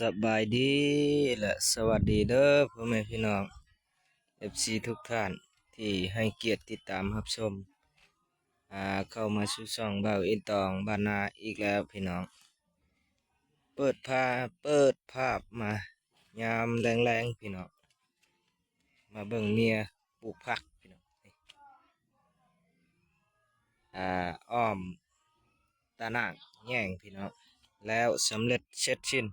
ສະບາຍດີ ແລະ ສະຫວັດດີເດີພໍ່ແມ່ພີ່ນ້ອງ ເອັຟຊີ ທຸກທ່ານທີ່ໃຫ້ກຽດຕິດຕາມຮັບຊົມ ອ່າ ເຂົ້າມາສູ່ຊ່ອງບ່າວອິນຕອງບ້ານນາອີກແລ້ວພີ່ນ້ອງ. ເປີດພາ ເປີດພາບມາຍາມແລງໆ ພີ່ນ້ອງ ມາເບິ່ງເມຍປູກຜັກພີ່ນ້ອງ ອ່າ ອ້ອມຕາໜ່າງແຍງພີ່ນ້ອງ ແລ້ວສຳເລັດເສັດສິ້ນ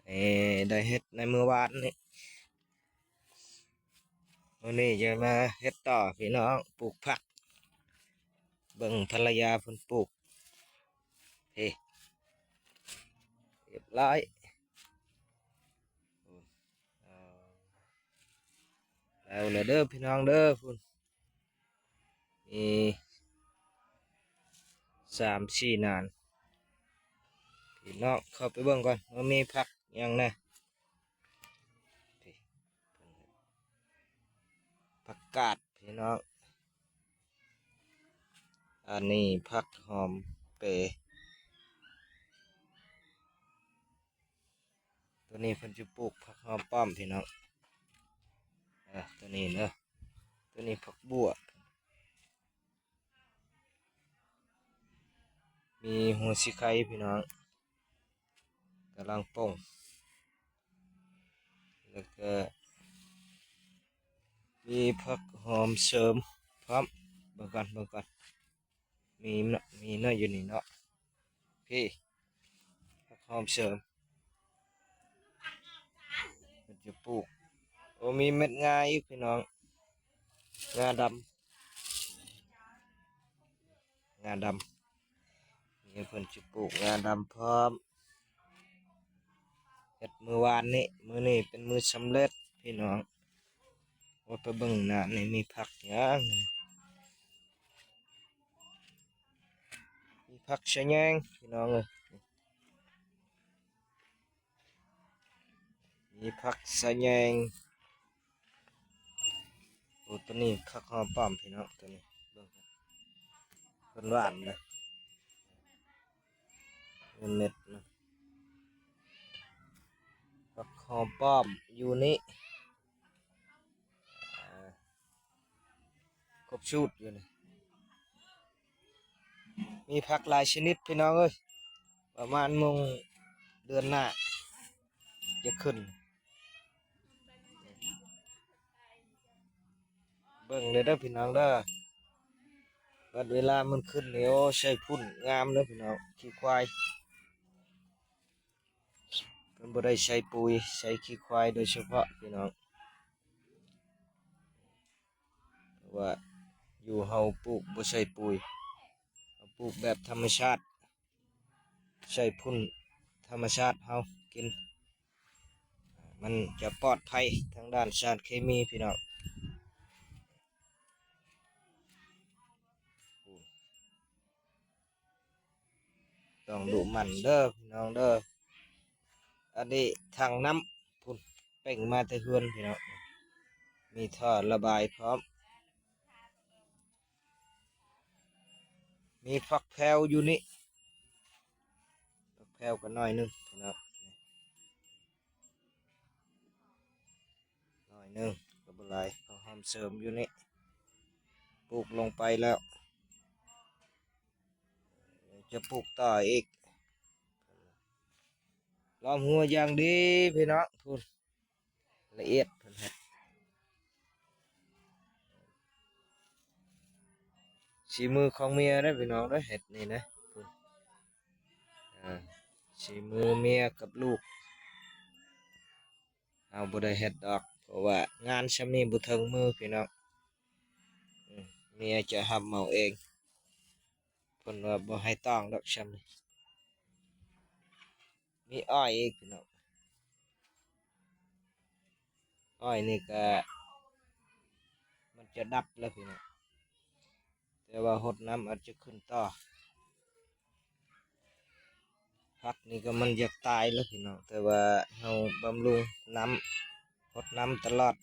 ເອີ ໄດ້ເຮັດໃນມື້ວານນີ້ ມື້ນີ້ຈະມາເຮັດຕໍ່ພີ່ນ້ອງ ປູກຜັກ ເບິ່ງພັນລະຍາເພິ່ນປູກ ເຮ ຮຽບຮ້ອຍ ແລ້ວລະເດີພີ່ນ້ອງເດີ ພຸ້ນ ມີສາມສີ່ໜານ ພີ່ນ້ອງເຂົ້າໄປເບິ່ງກ່ອນວ່າມີຜັກຫຍັງແດ່ ຜັກກາດພີ່ນ້ອງ ອັນນີ້ຜັກຫອມເປ ຕົວນີ້ເພິ່ນຈະປູກຜັກຫອມປ້ອມພີ່ນ້ອງ ເອີ ຕົວນີ້ເດີ ຕົວນີ້ຜັກບົ່ວ ມີຫົວສີໄຄພີ່ນ້ອງ ກຳລັງປົ່ງ ແລ້ວກະມີຜັກຫອມເສີມພ້ອມ ເບິ່ງກ່ອນ ເບິ່ງກ່ອນ ມີເນາະ ມີເນາະ ຢູ່ນີ້ເນາະ ພີ້ ຜັກຫອມເສີມ ເພິ່ນຈະປູກ ໂອ້ ມີເມັດງາອີກພີ່ນ້ອງ ງາດຳ ງາດຳ ນີ້ເພິ່ນຈະປູກງາດຳພ້ອມ ເຮັດມື້ວານນີ້ ມື້ນີ້ເປັນມື້ສຳເລັດພີ່ນ້ອງ ວ່າໄປເບິ່ງໜ້ານີ້ມີຜັກຫຍັງ ມີຜັກສະແຍງພີ່ນ້ອງເອີຍ ມີຜັກສະແຍງ ໂອ້ ຕົວນີ້ຜັກຫອມປ້ອມພີ່ນ້ອງ ຕົວນີ້ເບິ່ງ ເພິ່ນຫວ່ານນະ ເປັນເມັດນະ ຜັກຫອມປ້ອມຢູ່ນີ້ ອ່າ ຄົບສູດຢູ່ນີ້ ມີຜັກຫຼາຍຊະນິດພີ່ນ້ອງເອີຍ ປະມານມົງເດືອນໜ້າຈະຂຶ້ນ ເບິ່ງເດີພີ່ນ້ອງເດີ ບັດເວລາມັນຂຶ້ນນີ້ ໂອ້ ໃສ່ຝຸ່ນງາມເດີພີ່ນ້ອງ ຂີ້ຄວາຍ ເພິ່ນບໍ່ໄດ້ໃສ່ປຸຍ ໃສ່ຂີ້ຄວາຍໂດຍສະເພາະພີ່ນ້ອງ ເພາະວ່າຢູ່ເຮົາປູກບໍ່ໃສ່ປຸຍ ເຮົາປູກແບບທຳມະຊາດ ໃສ່ຝຸ່ນທຳມະຊາດເຮົາກິນ ມັນຈະປອດໄພທາງດ້ານສານເຄມີພີ່ນ້ອງ. ຕ້ອງດຸໝັ່ນເດີພີ່ນ້ອງເດີ. ອັນນີ້ຖັງນ້ຳພຸ້ນ ເປັ່ງມາແຕ່ເຮືອນພີ່ນ້ອງ ມີທໍ່ລະບາຍພ້ອມ ມີຜັກແພວຢູ່ນີ້ ຜັກແພວກໍໜ້ອຍໜຶ່ງພີ່ນ້ອງ. ໜ້ອຍໜຶ່ງກໍບໍ່ຫຼາຍ ເພາະຫອມເສີມຢູ່ນີ້ ປູກລົງໄປແລ້ວ ຈະປູກຕໍ່ອີກ ລ້ອມຮົ້ວຢ່າງດີພີ່ນ້ອງ ພຸ້ນ ລະອຽດເພິ່ນເຮັດ ສີມືຂອງເມຍເດ້ພີ່ນ້ອງເດີ ເຮັດນີ້ນະ ພຸ້ນ ອ່າ ສີມືເມຍກັບລູກ. ເຮົາບໍ່ໄດ້ເຮັດດອກ ເພາະວ່າງານຊ່ຳນີ້ບໍ່ເຖິງມືພີ່ນ້ອງ ເມຍຈະຮັບເໝົາເອງ ເພິ່ນວ່າບໍ່ໃຫ້ຕ້ອງດອກຊ່ຳນີ້. ມີອ້ອຍອີກພີ່ນ້ອງ ອ້ອຍນີ້ກະມັນຈະດັບແລ້ວພີ່ນ້ອງ ແຕ່ວ່າຫົດນ້ຳອາດຈະຂຶ້ນຕໍ່. ຜັກນີ້ກໍມັນຢາກຕາຍແລ້ວພີ່ນ້ອງ ແຕ່ວ່າເຮົາບຳລຸງນ້ຳ ຫົດນ້ຳຕະຫຼອດ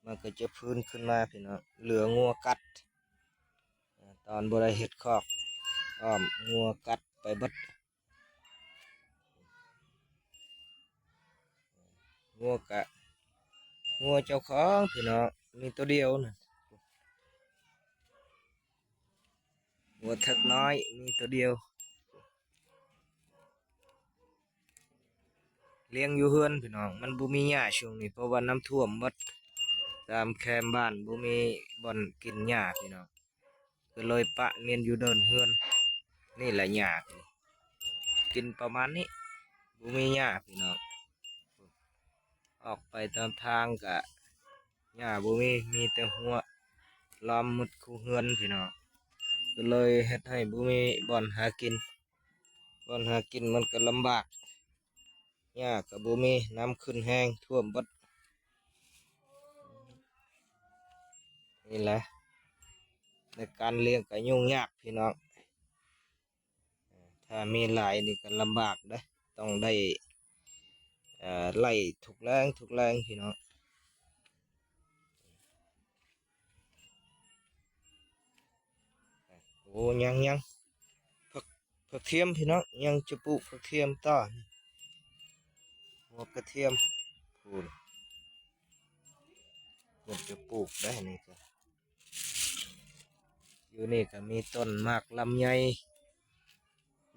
ມັນກໍຈະຟື້ນຂຶ້ນມາພີ່ນ້ອງ. ເຫຼືອງົວກັດ ຕອນບໍ່ໄດ້ເຮັດຄອກອ້ອມ ງົວກັດໄປເບິດ. ງົວກະ ງົວເຈົ້າຂອງພີ່ນ້ອງ ມີໂຕດຽວນະ ງົວເຖິກນ້ອຍມີໂຕດຽວ ລ້ຽງຢູ່ເຮືອນພີ່ນ້ອງ ມັນບໍ່ມີຫຍ້າຊ່ວງນີ້ ເພາະວ່ານ້ຳຖ້ວມໝົດ ຕາມແຄມບ້ານບໍ່ມີບ່ອນກິນຫຍ້າພີ່ນ້ອງ ກໍເລີຍປະເມນຢູ່ເດີ່ນເຮືອນ ນີ້ແຫຼະຫຍ້າ ກິນປະມານນີ້ ບໍ່ມີຫຍ້າພີ່ນ້ອງ ອອກໄປຕາມທາງກະຫຍ້າບໍ່ມີ ມີແຕ່ຮົ້ວລ້ອມໝົດຄູ່ເຮືອນພີ່ນ້ອງ ກໍເລີຍເຮັດໃຫ້ບໍ່ມີບ່ອນຫາກິນ ບ່ອນຫາກິນມັນກໍລຳບາກ ຫຍ້າກໍບໍ່ມີ ນ້ຳຂຶ້ນແຮງ ຖ້ວມເບິດ ນີ້ແຫຼະ ໃນການລ້ຽງກໍຫຍຸ້ງຍາກພີ່ນ້ອງ ຖ້າມີຫຼາຍນີ້ກໍລຳບາກເດ້ ຕ້ອງໄດ້ ເອີ ໄລ່ທຸກແລງ ທຸກແລງພີ່ນ້ອງ ໂອ້ ຍັງ ຍັງ ຜັກ ຜັກທຽມພີ່ນ້ອງ ຍັງຈະປູກຜັກທຽມຕໍ່ ຫົວກະທຽມ ພຸ້ນ ເພິ່ນຈະປູກໄດ້ນີ້ກໍ ຢູ່ນີ້ກໍມີຕົ້ນໝາກລຳໄຍ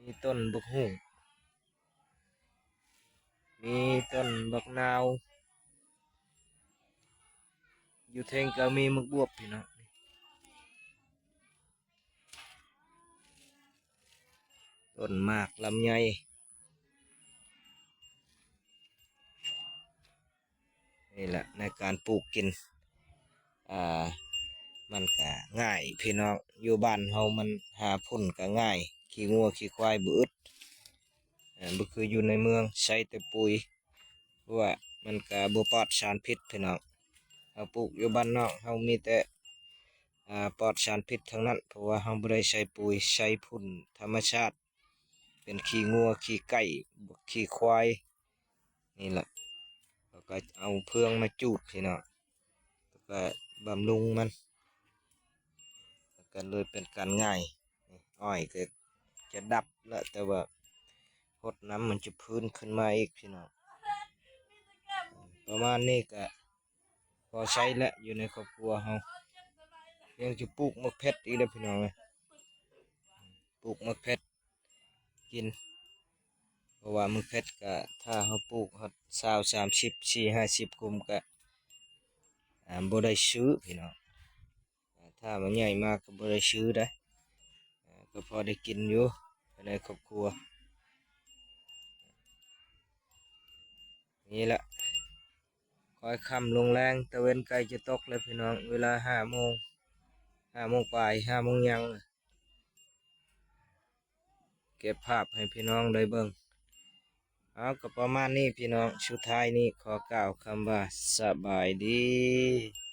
ມີຕົ້ນບັກຫຸ່ງ ມີຕົ້ນບັກນາວ ຢູ່ເທິງກໍມີໝາກບວບພີ່ນ້ອງ ຕົ້ນໝາກລຳໄຍ ນີ້ແຫຼະໃນການປູກກິນ ອ່າ ມັນກະງ່າຍພີ່ນ້ອງ ຢູ່ບ້ານເຮົາມັນຫາຝຸ່ນກະງ່າຍ ຂີ້ງົວຂີ້ຄວາຍບໍ່ອຶດ ເອີ ບໍ່ຄືຢູ່ໃນເມືອງ ໃຊ້ແຕ່ປຸຍ ເພາະວ່າມັນກະບໍ່ປອດສານພິດພີ່ນ້ອງ ເຮົາປູກຢູ່ບ້ານນອກ ເຮົາມີແຕ່ ອ່າ ປອດສານພິດທັງນັ້ນ ເພາະວ່າເຮົາບໍ່ໄດ້ໃສ່ປຸຍ ໃສ່ຝຸ່ນທຳມະຊາດ ເປັນຂີ້ງົວ ຂີ້ໄກ່ ຂີ້ຄວາຍ ນີ້ແຫຼະ ແລ້ວກໍເອົາເຟືອງມາຈູດພີ່ນ້ອງ ແລ້ວກໍບຳລຸງມັນ ແລ້ວກໍເລີຍເປັນການງ່າຍ ອ້ອຍກໍຈະດັບລະ ແຕ່ວ່າຫົດນ້ຳມັນຈະຟື້ນຂຶ້ນມາອີກພີ່ນ້ອງ ປະມານນີ້ກໍພໍໃຊ້ລະ ຢູ່ໃນຄອບຄົວເຮົາ ຍັງຈະປູກໝາກເຜັດອີກເດີພີ່ນ້ອງເອີຍ ປູກໝາກເຜັດ ກິນ ເພາະວ່າໝາກເຜັດກະ ຖ້າເຮົາປູກຮອດຊາວ ສາມສິບ ສີ່ ຫ້າສິບກຸມກະ ອ່າ ບໍ່ໄດ້ຊື້ພີ່ນ້ອງ ອ່າ ຖ້າມັນໃຫຍ່ມາກະບໍ່ໄດ້ຊື້ເດ້ ອ່າ ກໍພໍໄດ້ກິນຢູ່ພາຍໃນຄອບຄົວ ນີ້ລະ ຄ່ອຍຄ່ຳລົງແລງ ຕາເວັນໃກ້ຈະຕົກແລ້ວພີ່ນ້ອງ ເວລາຫ້າໂມງ ຫ້າໂມງປາຍ ຫ້າໂມງຍັງ ເກັບພາບໃຫ້ພີ່ນ້ອງໄດ້ເບິ່ງ ເອົາ ກໍປະມານນີ້ພີ່ນ້ອງ ສຸດທ້າຍນີ້ຂໍກ່າວຄຳວ່າສະບາຍດີ.